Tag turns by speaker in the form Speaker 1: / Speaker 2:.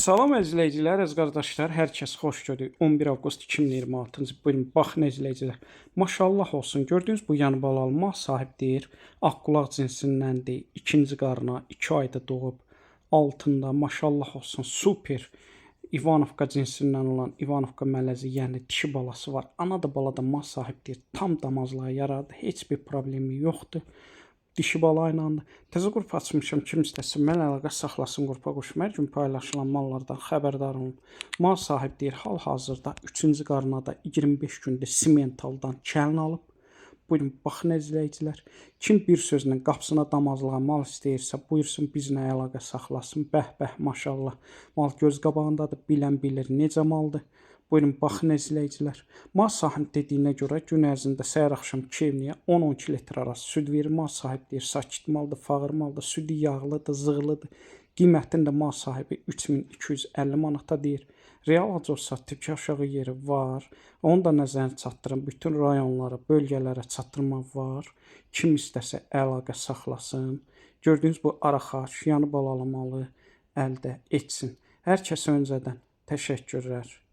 Speaker 1: Salam izləyicilər, əziz qardaşlar, hər kəs xoş gördük. 11 avqust 2026-cı. Buyurun, baxın izləyicilər. Maşallah olsun. Gördüyünüz bu yan balalı mal sahib deyir. Ağqulaq cinsindəndir. İkinci qarına 2 ayda doğub. Altında maşallah olsun. Super. İvanovka cinsindən olan İvanovka mələzi, yəni dişi balası var. Ana da bala da mal sahib deyir. Tam damazlığa yarardı. Heç bir problemi yoxdur. Dişi bala ilə. Təzə qrup açmışam. Kim istəsin mənlə əlaqə saxlasın, qrupa qoşum. Hər gün paylaşılan mallardan xəbərdar olun. Mal sahib deyir, hal-hazırda 3-cü qarına da 25 gündür simentaldan kəlin alıb. Buyurun, baxın izləyicilər. Kim bir sözlə qapısına damazlığa mal istəyirsə, buyursun bizlə əlaqə saxlasın. Bəh bəh, maşallah. Mal göz qabağındadır, bilən bilir necə maldır. Buyurun, baxın izləyicilər. Mal sahibi dediyinə görə gün ərzində səhər axşam kevniyə 10-12 litr arası süd verir. Mal sahibi deyir, sakit maldır, fağır maldır, südü yağlıdır, zığlıdır. Qiymətini də mal sahibi 3250 manata deyir. Real alıcı olsa tükü aşağı yeri var. Onu da nəzərə çatdırın. Bütün rayonlara, bölgələrə çatdırma var. Kim istəsə əlaqə saxlasın. Gördüyünüz bu araxaç, yanı balalı malı əldə etsin. Hər kəsə öncədən təşəkkürlər.